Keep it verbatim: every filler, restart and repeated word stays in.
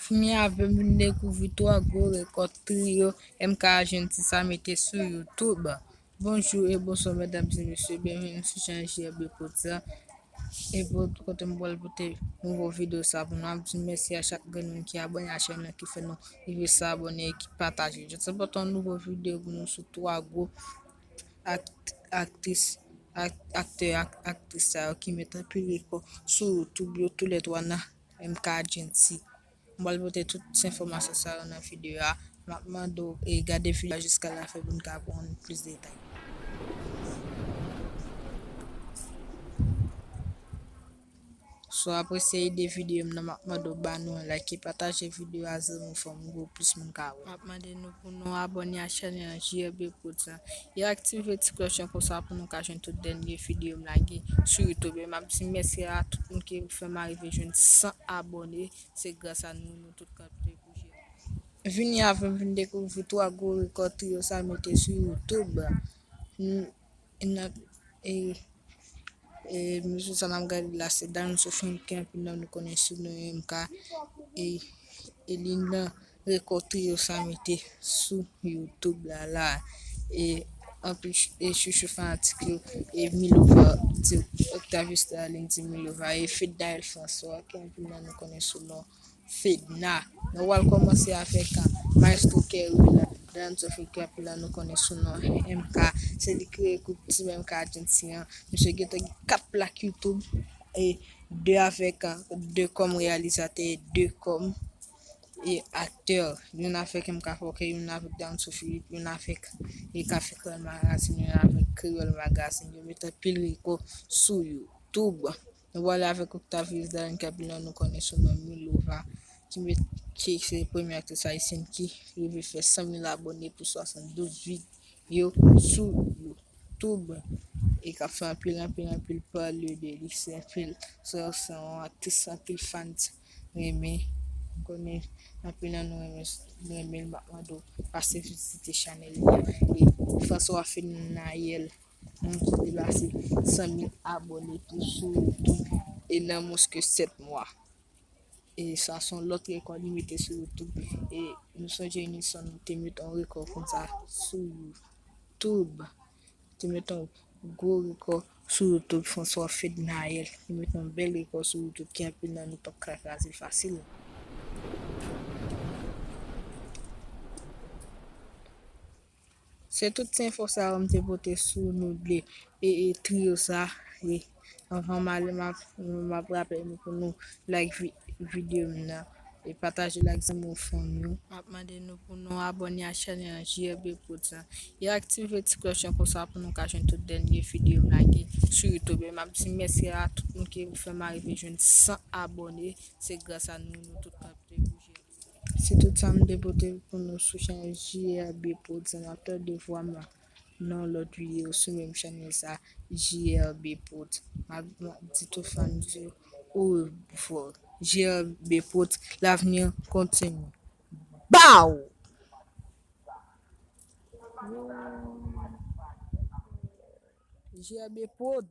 Vini avè m vin dekouvri twa gwo rekòt triyo M K Agency sa mete sou YouTube. Bonjou e bonswa medam e mesye, byenvini sou chanèl J R B Prod sa. E pou kote m pral pote nouvo videyo sa pou nou, ap di mèsi a chak grenn moun ki abòne a chèn nan, ki fè nou rive sa abòne e ki pataje. Jodi a pote yon nouvo videyo pou nou sou twa gwo ak-, aktris, ak-, aktè ak aktris sa yo ki mete anpil rekò sou YouTube yo toulètwa nan M K Agency. M pral pote tout enfòmasyon sa yo nan videyo a. M ap mande w e gade videyo a jiska lafen pou n ka konn plis detay. Si w apresye ide videyo m nan, m ap mande w ba nou yon like e pataje videyo a zanmi w, fanmi w pou plis moun ka wè. M ap mande nou pou nou abòne a chanèl J R B Prod sa e aktive ti klòch lan konsa pou nou ka jwenn tout dènye videyo m lage sou YouTube. E m ap di mèsi a tout moun ki fè m arive jwenn san abòne. Se gras a nou, nou tout kanpe pou J R B. Vini avè m vin dekouvri twa gwo rekò triyo sa mete sou YouTube. N-, n-, e, e, mesye sa n ap gade la, se Danzo Funk, anpil nan nou konnen sou non M K. E, e li nan rekò triyo sa mete sou YouTube la, la. E anpil ch-, e chouchou fanatik yo, e Milova, di Octavius Darling, di Milova, e Fednaelle François, ke anpil nan nou konnen sou non Fedna. Nou pral kòmanse avèk, ah, Maestro Kerry la, Danzo Funk, ke anpil nan nou konnen sou non M K. Se li ki kreye gwoup Team M K Agency an. Misye gentan gen kat plak YouTube, e de avèk, ah, de kòm reyalizatè, de kòm e aktè. Youn avèk M K Four K, youn avèk Danzo Philippe, youn avèk e Café Creole Magazine, youn avèk Creole Magazine. Yo mete anpil rekò sou YouTube. Nou prale avèk Octavius Darling, ke anpil nan nou konnen sou non Milova, ki met, ki se premye aktris ayisyèn ki rive fè san mil abòne pou swasanndouz videyo sou YouTube. E k ap fè anpil, anpil, anpil pale de li. Se anpil, se, se yon aktris anpil fan renmen. M konnen anpil nan nou renmen, renmen l. M ap mande w pase vizite chanèl li an. E François Fednaelle, moun ki te pase san mil abòne tou sou YouTube e nan mwens ke sèt mwa. E sa se yon lòt rekò li mete sou YouTube. E nou sonje Unison te mete yon rekò konsa sou YouTube. Te mete yon gwo rekò sou YouTube, François Fednaelle. Li mete yon bèl rekò sou YouTube ki anpil nan nou p ap ka kraze l fasil. Se tout ti enfo sa yo m te pote sou nou de, e, e triyo sa. E anvan m ale, m ap, m ap raple nou pou nou like vi-, videyo m nan e pataje l ak zanmi w, fanmi w. M ap mande nou pou nou abòne a chanèl J R B Prod sa e aktive ti klòch lan konsa pou nou ka jwenn tout dènye videyo m lage sou YouTube. E m ap di mèsi a tout moun ki fè m arive jwenn san abòne. Se gras a nou, nou tout kanpe pou J R B. Se tout sa m te pote pou nou sou chanèl J R B Prod sa. N ap tande vwa m nan yon lòt videyo sou menm chanèl sa, J R B Prod. M ap, m ap di tout fan yo orevwa. J R B Prod, l'avenir continue. Bow! J R B Prod.